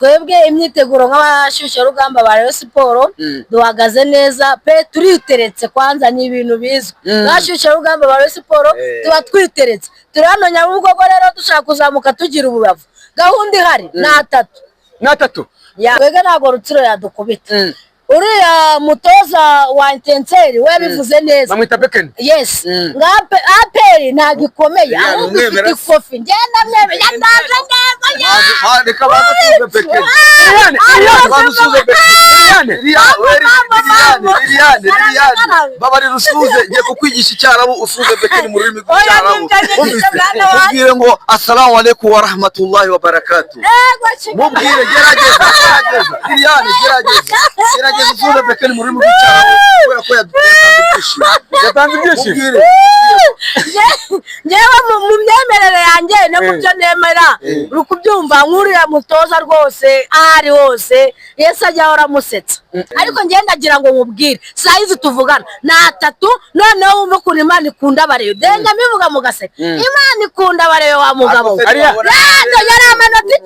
Twebwe imyiteguro nk'abashyushyarugamba ba Rayon Sports duhagaze neza pe, turiteretse. Kwanza ni ibintu bizwi, nk'abashyushyarugamba ba Rayon Sports tuba twiteretse. Turi hano Nyabugogo rero dushaka kuzamuka tugira ububavu. Gahunda ihari ni atatu. Ni atatu. Twebwe ntabwo Rutsiro yadukubita. Uriya mutoza wa Etincelles we yabivuze neza. Bamwita Bekeni. Yes. Nka APR ntabwo ikomeye, Liliane, ahubwo ifite umwemera se? ikofi. Ngenda mwemera, yataje neza ya. Reka banze usuhuze Bekeni. Liliane, Liliane, Banze usuhuze Bekeni. Liliane. Liliane, we, Liliane, Liliane, Liliane, babarira usuhuze. Ngiye kukwigisha Icyarabu, usuhuze Bekeni mu rurimi rw'Icyarabu. Wumvise? Mubwire ngo assalamu alaikum wa rahmatullahi wa barakatuh. Mubwire, gerageza, gerageza, Liliane, gerageza, gerageza usuhuze Bekeni mu rurimi rw'Icyarabu kubera ko yatanze ibyishimo. Yatanze ibyishimo. Mubwire. Ngewe mu myemerere yanjye no mu byo nemera, uri kubyumva, nk'uriya mutoza rwose aho ari hose Yesu ajya ahora amusetsa. Ariko ngenda ndagira ngo nkubwire, saa hizi tuvugana ni atatu. Noneho wumve ukuntu Imana ikunda abareyo, denda mbivuga mu gaseke, Imana ikunda abareyo wa mugabo we. Ariya. Rero yari amanota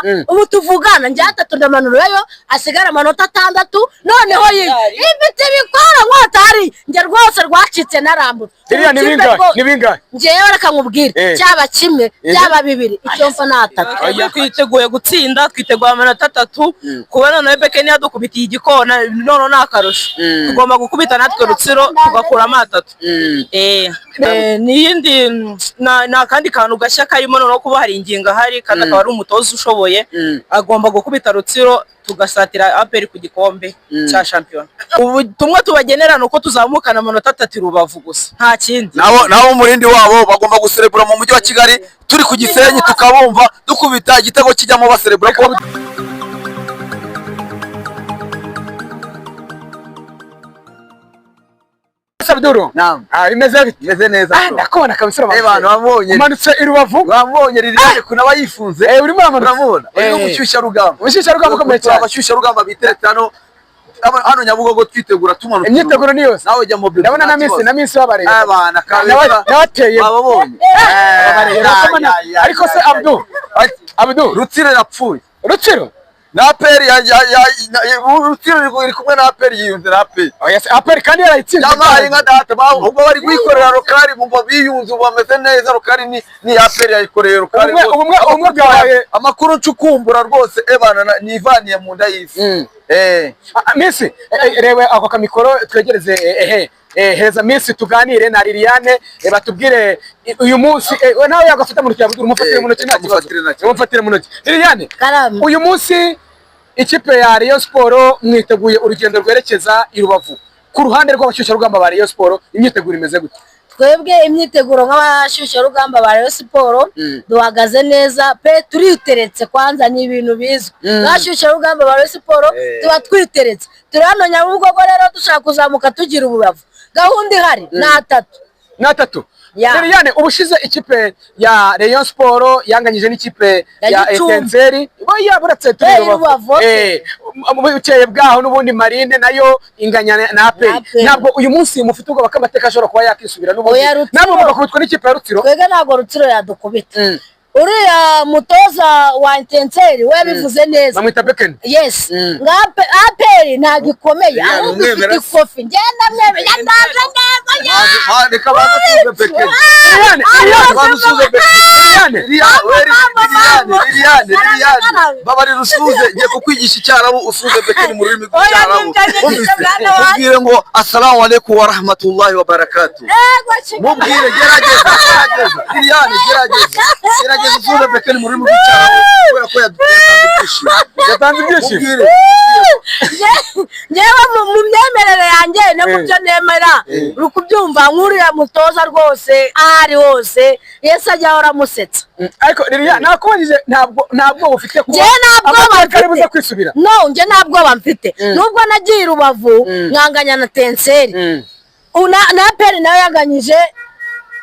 9, ubu tuvugana njye atatu ndamanurayo, asigara amanota 6. Noneho ifite ibikora nkota hari njye rwose rwacitse narambutse. Iriya ni Ubukipe bingahe? Ni bingahe? Njyewe reka nkubwire, cyaba kimwe, byaba bibiri, icyo mfa ni atatu. Twebwe twiteguye gutsinda, twiteguye amanota 3. Kuba noneho Bekeni yadukubitiye igikona, noneho ni akarusho. Tugomba gukubita natwe Rutsiro tugakuramo atatu. N'iyindi ni akandi kantu gashya karimo noneho kuba hari ingingo ahari, kandi akaba ari umutoza ushoboye. Agomba gukubita Rutsiro tugasatira APR ku gikombe cya shampiyona. Ubutumwa tubagenera ni uko tuzamukana amanota 3 i Rubavu gusa, nta kindi. Nabo umurindi wabo bagomba guserebura mu mujyi wa Kigali, turi ku Gisenyi tukabumva dukubita igitego kijyamo baserebura ko. Abduru. Naam. Ah, bimeze bite? Meze neza. Ah, ndakubona kabisa. Eh, bantu bamubonye. Umanutse i Rubavu. Bamubonye Liliane kuna aba yifunze. Urimo uramanutse. Uramubona? Uri n'umushyushyarugamba. Umushyushyarugamba ukomeye cyane. Abashyushyarugamba biteretse hano hano Nyabugogo twitegura tumanuka. Imyiteguro ni yose. Nawe jya mu bebe. Ndabona na minsi babareye. Abana kabisa. Nabateye. Bababonye. Babareye. Ariko se Abdu, Abdu, Rutsiro yapfuye. Rutsiro. Na APR Rutsiro iri kumwe na APR, yiyunze na APR. Oya se, APR kandi yarayitsinze. Yabaye nka data, ubwo bari kwikorera rokari, bumva biyunze, ubu bameze neza. Rokari ni APR yayikoreye rokari. Ubumwe bwabaye Amakuru ncukumbura rwose, ebana nivaniye mu nda y'isi. Misi, reba ako kamikoro twegereze, ehe, heza Misi tuganire na Liliane, batubwire uyu munsi. Nawe yagafata mu ntoki, Abdul, umufatire mu ntoki, nta kibazo. Mufatire nta kibazo. Umufatire mu ntoki. Liliane, Karame. uyu munsi ikipe ya Rayon Sports mwiteguye urugendo rwerekeza i Rubavu. Ku ruhande rw'abashyushyarugamba ba Rayon Sports imyiteguro imeze gute? Twebwe imyiteguro nk'abashyushyarugamba ba Rayon Sports duhagaze neza pe, turiteretse. Kwanza ni ibintu bizwi, nk'abashyushyarugamba ba Rayon Sports tuba twiteretse. Turi hano Nyabugogo rero dushaka kuzamuka tugira ububavu. Gahunda ihari ni atatu. Ni atatu. Ya. Liliane, ubushize ikipe ya Rayon Sports yanganyije n'ikipe Ya ya Gicumbi. Etincelles. Oya, buretse turi Rubavu, Rubavu. okay. Bukeye bwaho n'ubundi Marine nayo inganya na APR. APR. Ntabwo uyu munsi mufite ubwoba ko amateka ashobora kuba yakisubira n'ubundi? Oya, Rutsiro. Namwe mugakubitwa n'ikipe ya Rutsiro? Twebwe ntabwo Rutsiro yadukubita. Uriya mutoza wa Etincelles we yabivuze neza. Bamwita Bekeni. Yes. Nka APR ntabwo ikomeye, Liliane, ahubwo ifite umwemera se? ikofi. Ngenda mwemera, yataje neza ya. Reka banze usuhuze Bekeni. Liliane, Liliane, Banze usuhuze Bekeni. Liliane. Liliane, we, Liliane, Liliane, Liliane, babarira usuhuze. Ngiye kukwigisha Icyarabu, usuhuze Bekeni mu rurimi rw'Icyarabu. Wumvise? Mubwire ngo assalamu alaikum wa rahmatullahi wa barakatuh. Mubwire, gerageza, gerageza, Liliane, gerageza, gerageza usuhuze Bekeni mu rurimi rw'Icyarabu kubera ko yatanze ibyishimo. Yatanze ibyishimo. Mubwire. Ngewe mu myemerere yanjye no mu byo nemera, uri kubyumva, nk'uriya mutoza rwose aho ari hose Yesu ajya ahora amusetsa. Ariko Liliane, nakubajije, ntabwo ufite kuba Njyewe nta bwoba amateka ari buze mfite. kwisubira? No, njye nta bwoba mfite. Nubwo nagiye i Rubavu nkanganya na Etincelles, na APR nayo yanganyije.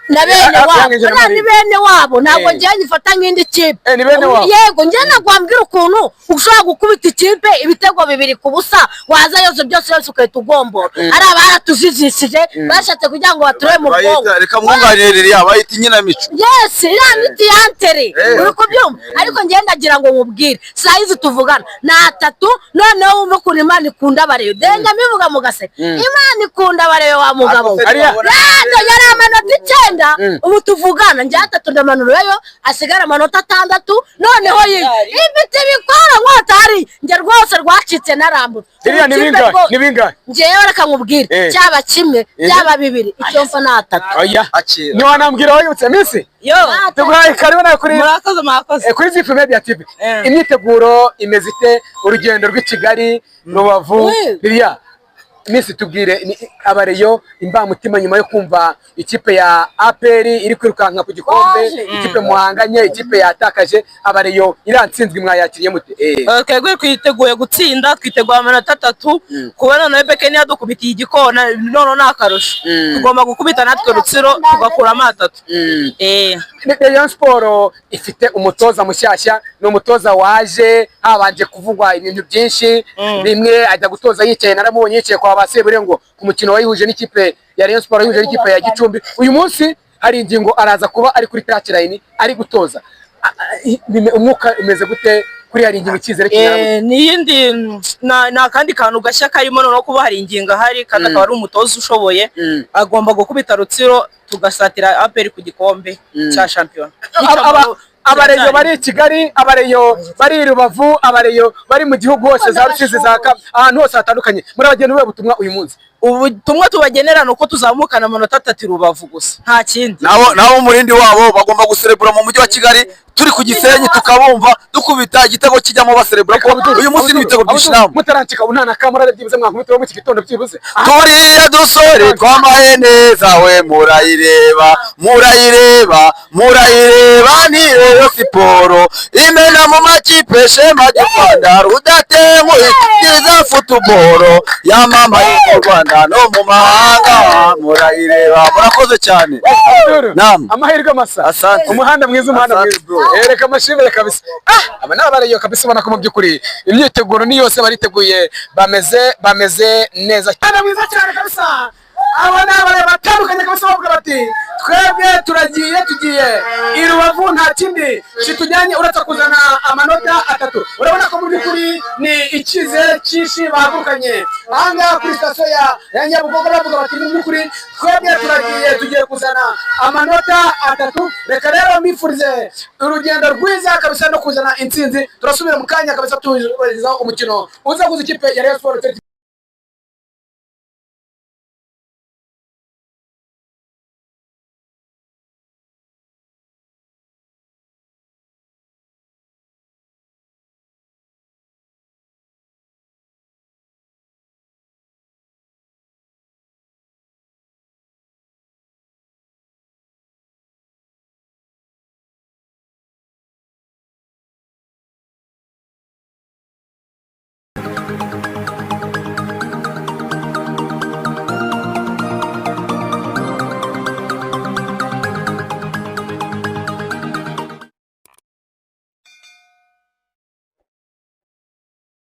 Na bene Ah, wabo. yangije na Buriya Marine. ni bene wabo, ntabwo Eh. njyewe nyifata nk'indi kipe. Eh, ni bene wabo. Yego, njyewe ntabwo wambwira ukuntu ushobora gukubita ikipe ibitego 2-0, waza yose byose yose ugahita ugombora. Ari abaratujijishije, bashatse kugira ngo baturobe mu bwonko. Bayita, reka mwunganire Lilian, bayita inkinamico. Yes, iriya ni tiyantere, Eh. uri kubyumva? Ariko njyewe ndagira ngo nkubwire, saa hizi tuvugana ni atatu. Noneho wumve ukuntu Imana ikunda abareyo. Denda mbivuga mu gaseke, Imana ikunda abareyo wa mugabo we. Ariko se Ariya. twabona- Rado yari amanota 9, ubu tuvugana njye atatu ndamanurayo, asigara amanota 6. Noneho ibiti bikora nkota hari njye rwose rwacitse narambutse. Lilian, ni Ubu kipe bingahe? rwose- Ni bingahe? Njyewe reka nkubwire, Eh. cyaba kimwe, byaba bibiri, icyo mfa ni atatu. Oya. Akira. Ntiwanambwira wayibutse Miss? Yo, Tuguhaye karibu nawe kuri murakoze murakoze. Kuri Zip Media TV. Eh. Imyiteguro imeze ite? Urugendo rw'i Kigali, Rubavu, Mm. Lilian. Miss, tubwire abareyo imbamutima nyuma yo kumva ikipe ya APR iri kwirukanka ku gikombe, Waje. ikipe muhanganye, ikipe yatakaje, abareyo iriya ntsinzwi mwayakiriye mute? Twebwe twiteguye gutsinda, twiteguye amanota 3. Kuba noneho Bekeni yadukubitiye igikona, noneho ni akarusho. Tugomba gukubita natwe Rutsiro tugakuramo 3. Rayon Sport ifite umutoza mushyashya, ni umutoza waje habanje kuvugwa ibintu byinshi. Rimwe ajya gutoza yicaye, naramubonye yicaye kwa ba Seburengo ku mukino wayihuje n'ikipe ya Rayon Sport yahuje n'ikipe ya Gicumbi. Uyu munsi hari ingingo araza kuba ari kuri touchline ari gutoza. Umwuka umeze gute kuri hari ingingo, icyizere kingana gute? N'iyindi ni akandi kantu gashya karimo noneho kuba hari ingingo ahari, kandi akaba ari umutoza ushoboye. Agomba gukubita Rutsiro tugasatira APR ku gikombe cya shampiyona. Abareyo bari i Kigali, abareyo bari i Rubavu, abareyo bari mu gihugu hose, za Rusizi, za ahantu hose hatandukanye, muri abageni ubuhe butumwa uyu munsi? Ubutumwa tubagenera ni uko tuzamukana amanota 3 i Rubavu gusa, nta kindi. Nabo umurindi wabo bagomba guserebura mu mujyi wa Kigali, turi ku Gisenyi tukabumva dukubita igitego kijyamo, baserebura ko uyu munsi ni ibitego byinshi namwe. Mutarancika, ubu nta na kamurare byibuze mwankubitiraho mu iki gitondo byibuze. Turiya dusore twambaye neza we, murayireba, murayireba, murayireba, ni Rayon Sport imena mu makipe, shema ry'u Rwanda rudatenguhe, kiza football yamamaye mu Rwanda no mu mahanga, murayireba. Murakoze cyane. Abdul, Naam. amahirwe masa. Asante. Umuhanda mwiza, umuhanda Asante, mwiza. bro. Reka amashimire kabisa. Aba ni abareyo kabisa, ubona ko mu by'ukuri imyiteguro ni yose, bariteguye, bameze neza. Umuhanda mwiza cyane kabisa. Aba ni abareyo batandukanye kabisa, bavuga bati twebwe turagiye, tugiye i Rubavu, nta kindi kitujyanye uretse kuzana amanota 3. Urabona ko mu by'ukuri ni icyizere cyinshi bahagurukanye ahangaha kuri sitasiyo ya Nyabugogo, bavuga bati mu by'ukuri twebwe turagiye, tugiye kuzana amanota 3. Reka rero mbifurize urugendo rwiza kabisa no kuzana intsinzi. Turasubira mu kanya kabisa tubagezaho umukino uza guza ikipe ya Rayon Sport.